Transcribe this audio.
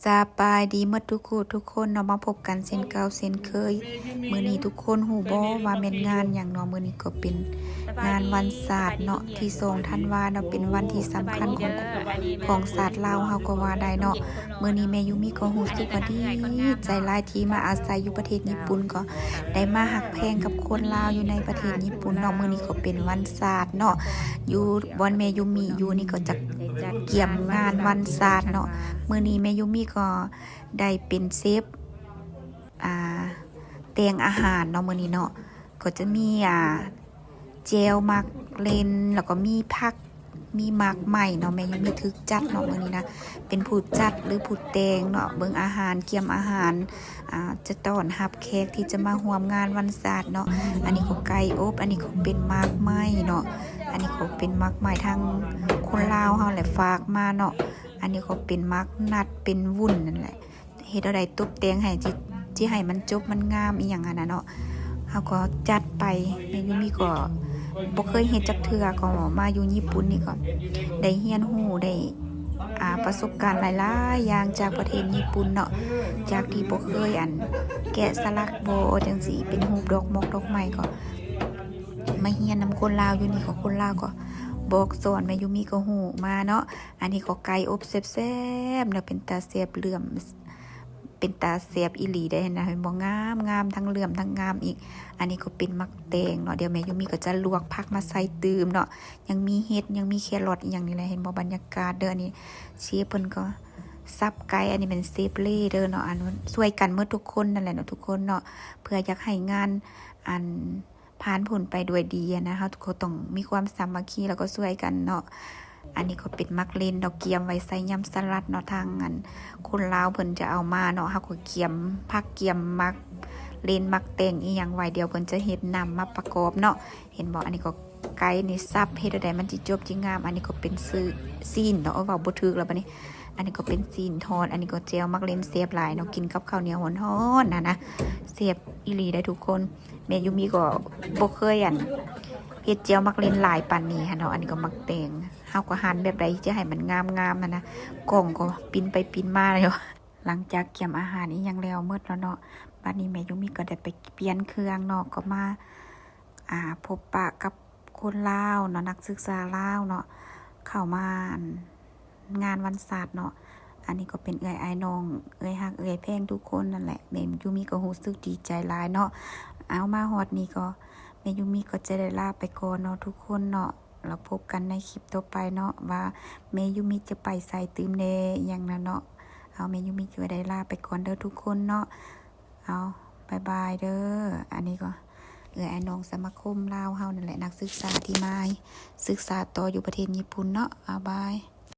ສະບາຍດີໝົດທຸກຜູ້ທຸກຄົນເນາະ ມາພົບກັນເຊັ່ນເກົ່າເຊັ່ນເຄີຍ. ມື້ນີ້ທຸກຄົນຮູ້ບໍ່ວ່າແມ່ນງານຫຍັງເນາະ? ມື້ນີ້ກໍເປັນງານວັນຊາດເນາະ ທີສອງທັນວາເນາະ ເປັນວັນທີ່ສຳຄັນຂອງ ຂອງຊາດລາວເຮົາກໍວ່າໄດ້ເນາະ. ມື້ນີ້ແມ່ຢູມິກໍຮູ້ສຶກວ່າດີໃຈຫຼາຍທີ່ມາອາໄສຢູ່ປະເທດຍີ່ປຸ່ນ ກໍໄດ້ມາຮັກແພງກັບຄົນລາວຢູ່ໃນປະເທດຍີ່ປຸ່ນເນາະ. ມື້ນີ້ກໍເປັນວັນຊາດເນາະ ຢູ່ບ່ອນແມ່ຢູມິຢູ່ນີ້ກໍຈະກຽມງານວັນຊາດເນາະ. ມື້ນີ້ແມ່ຢູມິກໍໄດ້ເປັນເຊຟ ອ່າ ແຕ່ງອາຫານເນາະ ມື້ນີ້ເນາະ. ກໍຈະມີ ອ່າ ແຈ່ວໝາກເລັ່ນ ແລ້ວກໍມີຜັກ ມີໝາກໄມ້ເນາະ. ແມ່ຢູມິຖືກຈັດເນາະ ມື້ນີ້ນະ ເປັນຜູ້ຈັດ ຫຼື ຜູ້ແຕ່ງເນາະ ເບິ່ງອາຫານ ກຽມອາຫານ ອ່າ ຈະຕ້ອນຮັບແຂກທີ່ຈະມາຮ່ວມງານວັນຊາດເນາະ. ອັນນີ້ກໍໄກ່ອົບ ອັນນີ້ກໍເປັນໝາກໄມ້ເນາະ. ອັນນີ້ກໍເປັນໝາກໄມ້ທາງຄົນລາວເຮົາແຫຼະຝາກມາເນາະ. ອັນນີ້ກໍເປັນໝາກນັດ ເປັນວຸ້ນນັ້ນແຫຼະ ເຮັດແນວໃດຕົບແຕ່ງໃຫ້ ຊິ ຊິໃຫ້ມັນຈົບມັນງາມອີ່ຫຍັງຫັ້ນນະເນາະ ເຮົາກໍຈັດໄປ. ແມ່ຢູມິກໍບໍ່ເຄີຍເຮັດຈັກເທື່ອ ກໍມາຢູ່ຍີ່ປຸ່ນນີ້ກໍໄດ້ຮຽນຮູ້ ໄດ້ ອ່າ ປະສົບການຫຼາຍໆຢ່າງຈາກປະເທດຍີ່ປຸ່ນເນາະ ຈາກທີ່ບໍ່ເຄີຍ ອັນ ແກະສະຫຼັກບໍ່ ຈັ່ງຊີ້ ເປັນຮູບດອກໝອກດອກໄມ້ ກໍມາຮຽນນຳຄົນລາວຢູ່ນີ້ ກໍຄົນລາວກໍບອກສອນ ແມ່ຢູມິກໍຮູ້ມາເນາະ. ອັນນີ້ກໍໄກ່ອົບແຊບໆເນາະ ເປັນຕາແຊບເຫຼື້ອມ ເປັນຕາແຊບອີ່ຫຼີເດ້ນະ ເຫັນບໍ່? ງາມໆ ທັງເຫຼື້ອມທັງງາມອີກ. ອັນນີ້ກໍເປັນໝາກແຕງເນາະ ດຽວແມ່ຢູມິກໍຈະລວກຜັກມາໃສ່ຕື່ມເນາະ. ຍັງມີເຫັດ ຍັງມີແຄຣອດອີ່ຫຍັງນີ້ແຫຼະ ເຫັນບໍ່? ບັນຍາກາດເດີ ອັນນີ້ເຊຟເພິ່ນກໍສັບໄກ່ ອັນນີ້ແມ່ນເຊຟເລເດີເນາະ. ອັນ ຊ່ວຍກັນໝົດທຸກຄົນນັ້ນແຫຼະເນາະ ທຸກຄົນເນາະ ເພື່ອຢາກໃຫ້ງານ ອັນ ຜ່ານພົ້ນໄປດ້ວຍດີຫັ້ນນະ ເຮົາກໍຕ້ອງມີຄວາມສາມັກຄີ ແລ້ວກໍຊ່ວຍກັນເນາະ. ອັນນີ້ກໍເປັນໝາກເລັ່ນເນາະ ກຽມໄວ້ໃສ່ຍຳສະຫຼັດເນາະ. ທາງ ອັນ ຄົນລາວເພິ່ນຈະເອົາມາເນາະ ເຮົາກໍກຽມຜັກ ກຽມໝາກເລັ່ນ ໝາກແຕງອີ່ຫຍັງໄວ້ ດຽວເພິ່ນຈະເຮັດນ້ຳມາປະກອບເນາະ ເຫັນບໍ່? ອັນນີ້ກໍໄກ່ນີ້ສັບ ເຮັດແນວໃດມັນຊິຈົບຈິງາມ. ອັນນີ້ກໍເປັນຊີ້ນເນາະ ເວົ້າບໍ່ຖືກແລ້ວບັດນີ້. ອັນນີ້ກໍເປັນຊີ້ນທອດ ອັນນີ້ກໍແຈ່ວໝາກເລັ່ນ ແຊບຫຼາຍເນາະ ກິນກັບເຂົ້າໜຽວຮ້ອນໆຫັ້ນນະ ແຊບອີ່ຫຼີເດ້ທຸກຄົນ. ແມ່ຢູມິກໍບໍ່ເຄີຍ ອັນ ເຮັດແຈ່ວໝາກເລັ່ນຫຼາຍປານນີ້ຫັ້ນເນາະ. ອັນນີ້ກໍໝາກແຕງ ເຮົາກໍຫັນແບບໃດຈະໃຫ້ມັນງາມໆຫັ້ນນະ ກ້ອງກໍປິ່ນໄປປິ່ນມາຢູ່. ຫຼັງຈາກກຽມອາຫານອີ່ຫຍັງແລ້ວໝົດແລ້ວເນາະ ບັດນີ້ແມ່ຢູມິກໍໄດ້ໄປປ່ຽນເຄື່ອງເນາະ ກໍມາ ອ່າ ພົບປະກັບຄົນລາວເນາະ ນັກສຶກສາລາວເນາະ ເຂົ້າມາ ອັນ ງານວັນຊາດເນາະ. ອັນນີ້ກໍເປັນເອື້ອຍອ້າຍນ້ອງ ເອື້ອຍຮັກເອື້ອຍແພງທຸກຄົນນັ້ນແຫຼະ. ແມ່ຢູມິກໍຮູ້ສຶກດີໃຈຫຼາຍເນາະ. ເອົາ ມາຮອດນີ້ກໍ ແມ່ຢູມິກໍຈະໄດ້ລາໄປກ່ອນເນາະທຸກຄົນເນາະ. ແລ້ວພົບກັນໃນຄລິບຕໍ່ໄປເນາະ ວ່າແມ່ຢູມິຈະໄປໃສຕື່ມແດ່ ອີ່ຫຍັງນັ້ນເນາະ. ເອົາ ແມ່ຢູມິຈະໄດ້ລາໄປກ່ອນເດີທຸກຄົນເນາະ. ເອົາ ບາຍບາຍເດີ. ອັນນີ້ກໍເອື້ອຍອ້າຍນ້ອງສະມາຄົມລາວເຮົານັ້ນແຫຼະ ນັກສຶກສາທີ່ມາສຶກສາຕໍ່ຢູ່ປະເທດຍີ່ປຸ່ນເນາະ. ເອົາ ບາຍ.